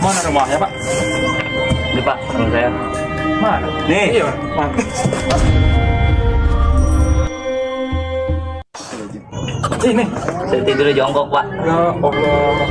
Mana rumahnya, Pak? Ini Pak, rumah saya. Mana? Nih. Iya, Pak. Ini. Saya tidur di jongkok, Pak. Ya Allah.